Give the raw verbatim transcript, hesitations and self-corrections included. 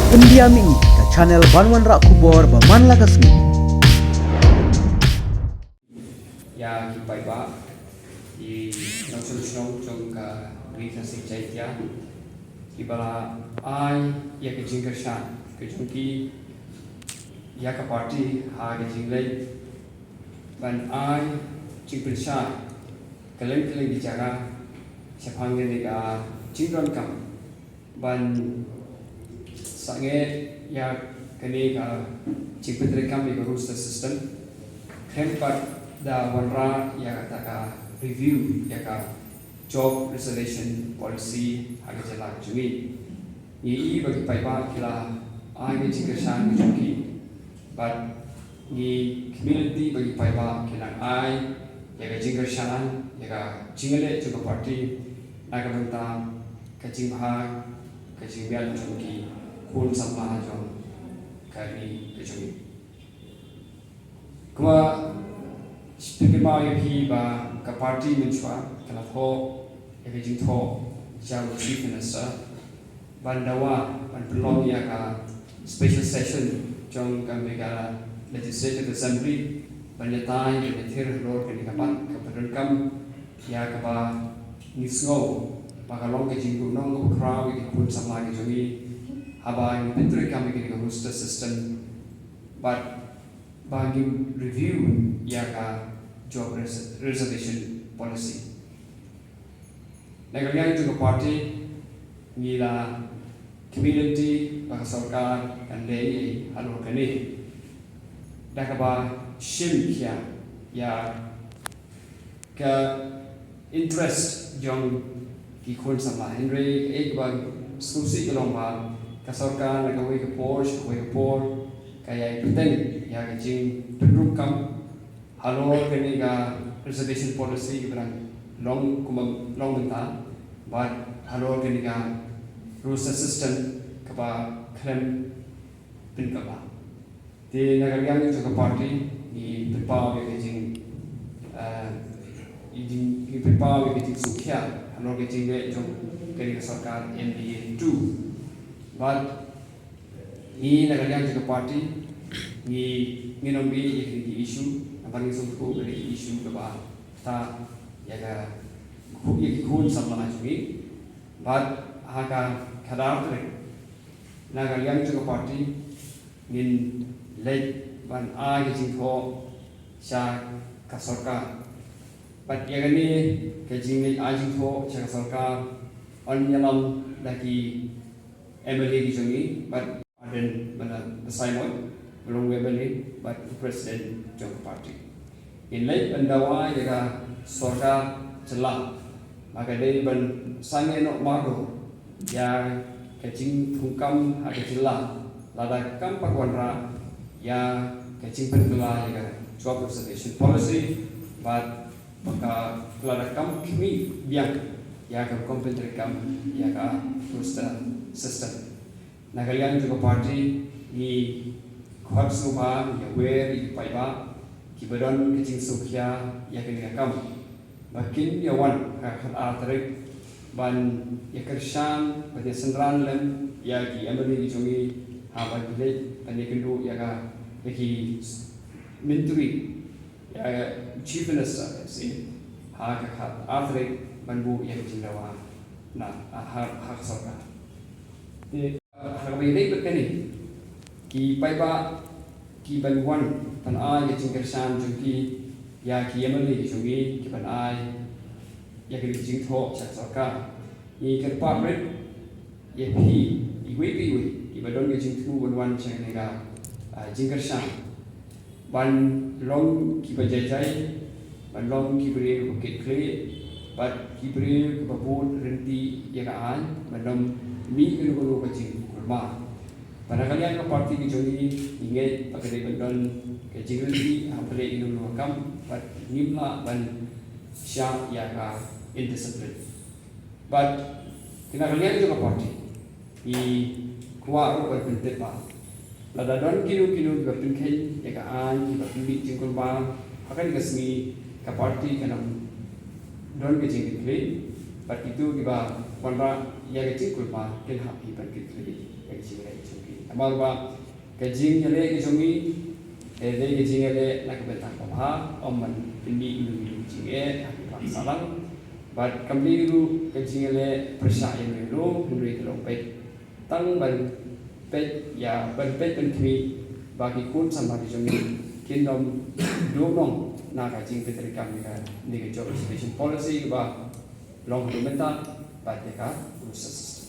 India Mih, ka channel ban wanrah khubor ba man la ka sngi. Ïa ki paidbah, ki nongshong shnong jong ka Ri Khasi Jaiñtia, kiba la ai ïa ka jingkyrshan ka jong ki ïa ka party ha ka jingleit ban ai jingpynshai kylleng kylleng ki jaka shaphang kane ka jingdonkam ban sangeh ïa kane ka jingpyntreikam ïa ka roster system, khlem pat da wanrah ïa kata ka review ïa ka job reservation policy ha ka jylla ka jong ngi. Ngi i ba ki paidbah ki la ai ka jingkyrshan ka jong ki, bad ngi khmih lynti ba ki paidbah kin nang ai ïa ka jingkyrshan ïa ka jingïaleh jong ka party na ka bynta ka jingbha ka jingmiat jong ki khun samla jong ka ri ka jong ngi. Kumba shu pynkynmaw ïa phi ba ka party mynshuwa ka la thoh ïa ka jingthoh sha u Chief Minister ban dawa ban pynlong ïa ka special session jong ka Meghalaya Legislative Assembly ban ïatai ban ïathir halor kane ka mat kaba donkam, ïa kaba ngi sngew ba ka long ka jingduhnong kaba khraw ïa ki khun samla ki jong ngi haba ngi pyntreikam ïa kane ka roster system bad ba ngin review ïa ka job res-, reservation policy. Na ka liang jong ka party ngi la khmih lynti ba ka sorkar kan leh ei halor kane da kaba shim khia ïa ka interest jong ki khun samla. Hynrei kaei kaba sngewsih ka long ba ka sorkar na kawei ka por sha kawei ka por ka ïai bteng ïa ka jingpynrung kam halor kane ka reservation policy kaba dang long kumba long mynta bad halor kane ka roster system kaba khlem pynkylla. Te na ka liang jong ka party ngi pynpaw ïa ka jing, eh, ngi jing, ngi pynpaw ïa ka jingsngewkhia halor ka jingleh jong kane ka sorkar M D A two. Bad ngi na ka liang jong ka party ngi, ngin ym ïeh ïa kine ki issue, namar ngi sngewthuh kine ki issue kaba ktah ïa ka khu-, ïa ki khun samla jong ngi. Bad ha ka khatar tarik na ka liang jong ka party ngin leit ban ai ka jingthoh sha ka sorkar. Bad ïa kane ka jingleit ai jingthoh sha ka sorkar yn ïalam da ki M L A ki jong ngi bad Ardent Miller Basaiawmoit, ba long u M L A bad u president jong ka party. Ngin leit ban dawa ïa ka sorkar jylla ba ka dei ban sangeh noh mardor ïa ka jingthungkam ha ka jylla lada kam pat wanrah ïa ka jingpynkylla ïa ka job reservation policy bad ba ka lada kam khmih biang ïa ka rukom pyntreikam ïa ka roster system. Na ka liang jong ka party ngi khot sngewbha ïa wer ïa ki paidbah kiba don ka jingsngewkhia ïa kane ka kam ba kin ïa wan ha ka khatar tarik ban ïa kyrshan ban ïa synran lem ïa ki M L A ki jong ngi ha ban ïa leit ban ïa kynduh ïa ka ïa ki myntri ïa u Chief Minister, let's say, ha ka khatar tarik ban buh ïa ka jingdawa na ha, ha ka sorkar. Te ha kaba ïadei bad kane ki paidbah ki ban wan ban ai ka jingkyrshan jong ki ïa ki M L A ki jong ngi ki ban ai ïa ka jingthoh sha ka sorkar. Ngi kyrpad rit ïa phi iwei pa iwei kiba don ka jingthmu ban wan sha kane ka, ah, jingkyrshan ban long kiba jai jai, ban long ki briew kiba kit khlieh bad ki briew kiba bud ryntih ïa ka aiñ, ban ym mih kano kano ka jingkulmar. Bad na ka liang ka party ka jong ngi ngi ngeit ba ka dei ban don ka jingryntih hapdeng kano kano ka kam bad ngim lah ban shah ïa ka indiscipline. Bad na ka liang jong ka party ngi kwah ruh ban pyntip ba lada don kino kino kiba pynkheiñ ïa ka aiñ, kiba pynmih jingkulmar ha kane ka sngi, ka party kan ym don ka jingkitkhlieh bad kito kiba wanrah ïa ka jingkulmar kin hap hi ban kit kli ïa ka jingïaleh jong ki. Namar ba ka jingïaleh ka jong ngi ka dei ka jingïaleh na ka bynta ka bha, ym ban pynmih ïa ka jingeh ha ki ba sahlang. Bad kam dei ruh ka jingïaleh pyrshah ïa u, hynrei ka long peit tang ban peit ïa, ban peit ban khmih ba ki khun samla ki jong ngi kin ym duh noh na ka jingpyntreikam ïa ka, ïa ka Job Reservation Policy kaba long haduh mynta bad ïa ka Roster System.